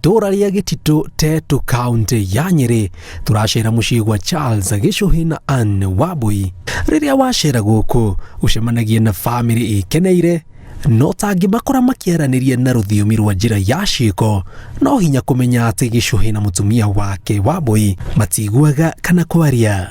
Itũũra rĩa Gĩtitũ, Tetu, kaũntĩ ya Nyĩrĩ, tũracera mũciĩ gwa Charles Gĩcũhĩ na Ann Wambui. Rĩrĩa wacera gũkũ, ũcemanagia na bamĩrĩ ĩkeneire, no tangĩmakora makĩaranĩria na rũthiomi rwa njĩra ya ciĩko, no hinya kũmenya atĩ Gĩcũhĩ na mũtumia wake Wambui matiguaga kana kwaria.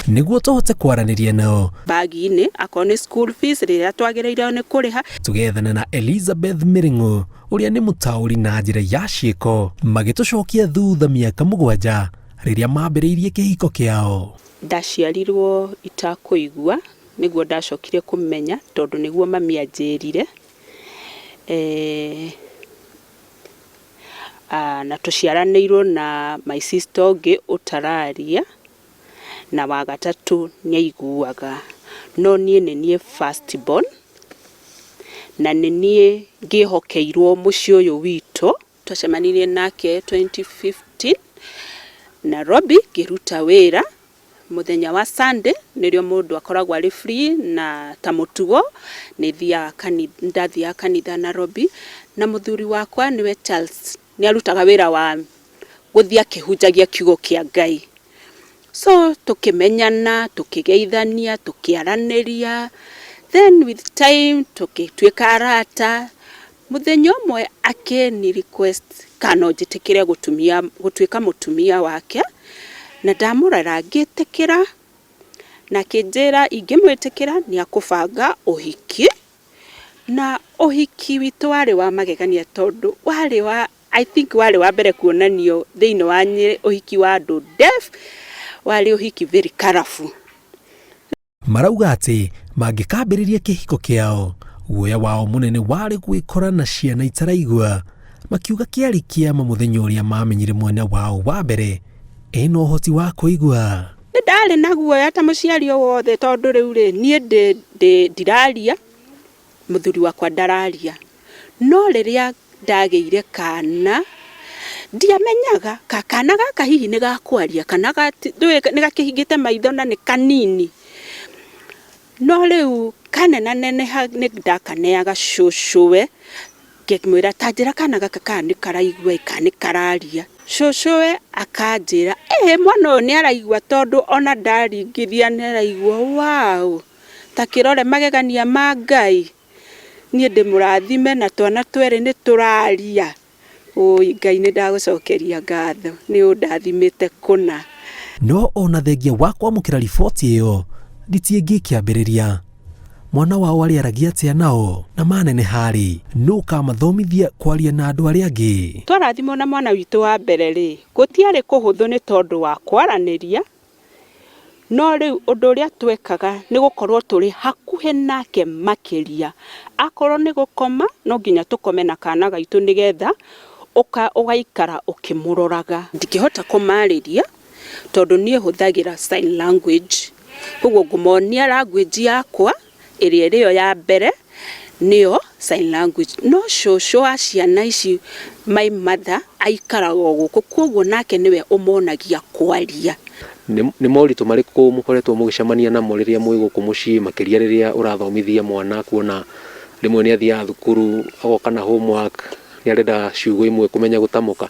Nĩguo tũhote kwaranĩria nao, Bagi-inĩ akorwo nĩ school fees rĩrĩa twagĩrĩirwo nĩ kũrĩha. Tũgethana na Elizabeth Mĩrĩng'ũ ũrĩa nĩ mũtaũri na njĩra ya ciĩko, magĩtũcokia thutha mĩaka 7 rĩrĩa mambĩrĩirie kĩhiko kĩao. Ndaciarirwo itakũigua, nĩguo ndacokire kũmenya tondũ nĩguo mami anjĩrire. Na tũciaranĩirwo na my sister ũngĩ ũtararia, na wa gatatũ nĩ aiguaga. No niĩ nĩ niĩ first born, na nĩ niĩ ngĩhokeirwo mũciĩ ũyũ witũ. Twacemanirie nake 2015 Nairobi ngĩruta wĩra. Mũthenya wa Sunday nĩrĩo mũndũ akoragwo arĩ free, na ta mũtugo ndathiaga kanitha Nairobi. Na mũthuri wakwa nĩwe Charles nĩ arutaga wĩra wa gũthiĩ akĩhunjagia kiugo kĩa Ngai. So tũkĩmenyana, tũkĩgeithania, tũkĩaranĩria, then with time tũgĩtuĩka arata. Mũthenya ũmwe akĩni request kana no njĩtĩkĩre gũtuĩka mũtumia wake, na ndamũrora ngĩtĩkĩra, na akĩnjĩra ingĩmwĩtĩkĩra nĩ akũbanga ũhiki, na ũhiki witũ warĩ wa magegania tondũ warĩ wa, I think warĩ wa mbere kuonanio thĩinĩ wa Nyĩrĩ ũhiki wa andũ deaf, warĩ ũhiki very colourful. Marauga atĩ mangĩkambĩrĩria kĩhiko kĩao, guoya wao mũnene warĩ gwĩkora na ciana itaraigua, makiuga kĩarĩ kĩama mũthenya ũrĩa mamenyire mwana wao wa mbere ena ũhoti wa kũigua. Nĩ ndarĩ na guoya ta mũciari o wothe tondũ rĩu rĩ, niĩ ndiraria, mũthuri wakwa ndararia. No rĩrĩa ndagĩire kana, ndiamenyaga ka kana gaka hihi nĩ gakwaria kana nĩ gakĩhingĩte maitho na nĩ kanini. No rĩu kanenaneneha nĩ ndakaneaga cũcũwe, ngĩmwĩra ta njĩra kana gaka kana nĩ karaigua ĩ, kana nĩ kararia. Cũcũwe akanjĩra ĩĩ mwana ũyũ nĩ araigua tondũ ona ndaringithia nĩ araigua. Wow! Ta kĩrore magegania ma Ngai. Niĩ ndĩmũrathime na twana twerĩ nĩ tũraria. Ũi Ngai nĩ ndagũcokeria ngatho nĩ ũndathimĩte kũna. No ona thengia wa kwamũkĩra riboti ĩyo, nditi ĩngĩ ĩkĩambĩrĩria. Mwana wao arĩaragia atĩa nao? Na maneneha-rĩ, nũ ũkamathomithia kwaria na andũ arĩa angĩ? Twarathimwo na mwana witũ wa mbere rĩ, gũtiarĩ kũhũthũ nĩ tondũ wa kwaranĩria, no rĩu ũndũ ũrĩa twekaga nĩ gũkorwo tũrĩ hakuhĩ nake makĩria. Akorwo nĩ gũkoma, no nginya tũkome na kana gaitũ nĩgetha ũgaikara ũkĩmũroraga. Ndingĩhota kũmarĩria tondũ niĩ hũthagĩra sign language, koguo ngũmonia language yakwa ĩrĩa ĩrĩ yo ya mbere nĩyo sign language. No cũcũ wa ciana ici, my mother, aikaraga o gũkũ, koguo nake nĩwe ũmonagia kwaria. Nĩ moritũ marĩkũ mũkoretwo mũgĩcemania namo rĩrĩa mwĩ gũkũ mũciĩ, makĩria rĩrĩa ũrathomithia mwana, kuona rĩmwe nĩ athiaga thukuru agoka na homework, nĩ arenda ciugo imwe kũmenya gũtamũka?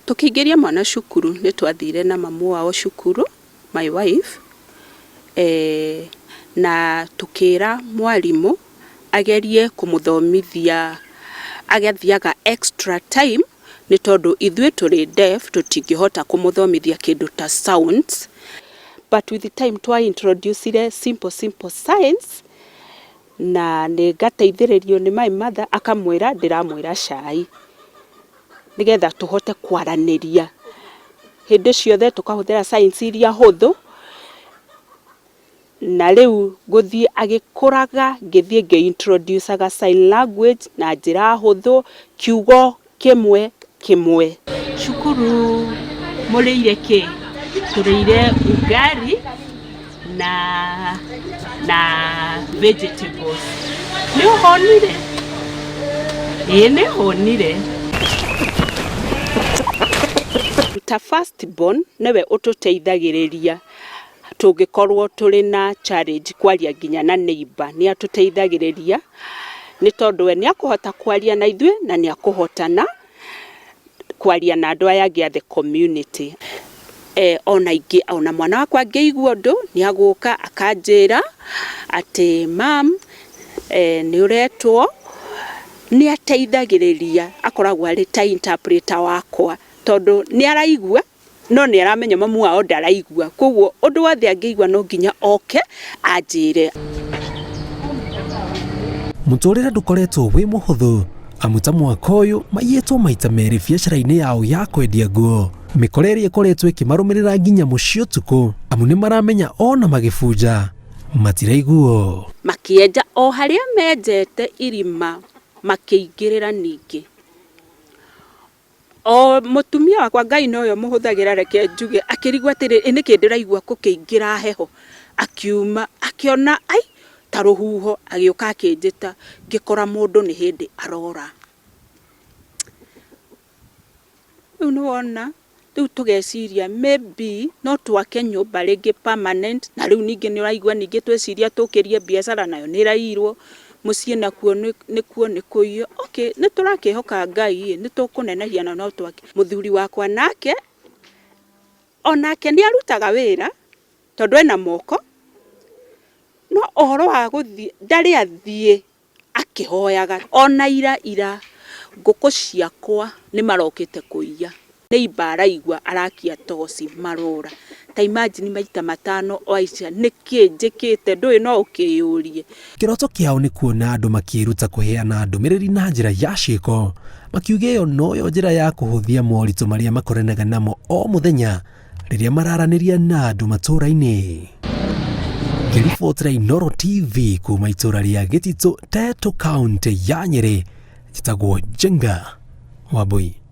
Tũkĩingĩria mwana cukuru nĩ twathire na mamu wao cukuru, my wife, na tũkĩra mwarimũ agerie kũmũthomithia agathiaga extra time nĩ tondũ ithuĩ tũrĩ deaf tũtingĩhota kũmũthomithia kĩndũ ta sounds, but with time twa introduce ire simple simple signs na nĩ ngateithĩrĩrio nĩ my mother akamwĩra ndĩramwĩra cai, nĩgetha tũhote kwaranĩria. Hĩndĩ ciothe tũkahũthĩra signs iria hũthũ, na rĩu ngũthiĩ agĩkũraga ngĩthiĩ ngĩ introduce aga sign language na njĩra hũthũ, kiugo kĩmwe kĩmwe. Cukuru mũrĩire kĩ? Tũrĩire ugali na vegetables. Nĩ ũhũnire? Ĩĩ nĩ hũnire. Ta first born nĩwe ũtũteithagĩrĩria tũngĩkorwo tũrĩ na challenge kwaria nginya na neighbor, nĩ atũteithagĩrĩria nĩ tondũ we nĩ akũhota kwaria na ithuĩ na nĩ akũhota na kwaria na andũ aya angĩ a the community. Ona ingĩ ona mwana wakwa angĩigua ũndũ nĩ agũka akanjĩra atĩ mam nĩ ũretwo, nĩ ateithagĩrĩria akoragwo arĩ ta interpreter wakwa tondũ nĩ araigua no nĩ aramenya mamu wao ndaraigua, koguo ũndũ wothe angĩigua no nginya oke anjĩre. Mũtũrĩre ndũkoretwo wĩ mũhũthũ amu ta mwaka ũyũ maiyĩtwo maita merĩ biacara-inĩ yao ya kwendia nguo. Mĩkora ĩrĩa ĩkoretwo ĩkĩmarũmĩrĩra nginya mũciĩ ũtukũ amu nĩ maramenya ona magĩbunja matiraiguo. Makĩenja o harĩa menjete irima makĩingĩrĩra ningĩ. O mũtumia wakwa Ngai nowe ũmũhũthagĩra reke njuge, akĩrigwo atĩrĩ, ĩ nĩkĩ ndĩraigua gũkĩingĩra heho, akiuma akĩona ai ta rũhuho agĩũka akĩnjĩta, ngĩkora mũndũ nĩ hĩndĩ arora. Rĩu nĩ wona, rĩu tũgeciria maybe no twake nyũmba rĩngĩ permanent, na rĩu ningĩ nĩ ũraigua ningĩ tweciria tũkĩrie biacara nayo nĩ ĩraiyirwo, mũciĩ nakuo nĩkuo nĩ kũiywo. Okay, nĩ tũrakĩhoka Ngai ĩ, nĩ tũkũnenehia na no twake. Mũthuri wakwa nake, onake nĩ arutaga wĩra, tondũ ena moko, no ũhoro wa gũthiĩ, ndarĩ athiĩ akĩhoyaga. Ona ira ira ngũkũ ciakwa nĩ marokĩte kũiya. Neighbor araigua arakia toci marora. Ta imagine maita matano waica nĩkĩ njĩkĩte ndũĩ no ũkĩyũrie. Kĩroto kĩao nĩ kuona andũ makĩĩruta kũheana ndũmĩrĩri na njĩra ya ciĩko, makiuga ĩyo noyo njĩra ya kũhũthia moritũ marĩa makoranaga namo o mũthenya rĩrĩa mararanĩria na andũ matũũra-inĩ. Ngĩribotera Inooro TV kuma itũũra rĩa Gĩtitũ, Tetu, kaũntĩ ya Nyĩrĩ, njĩtagwo Njenga Wambui.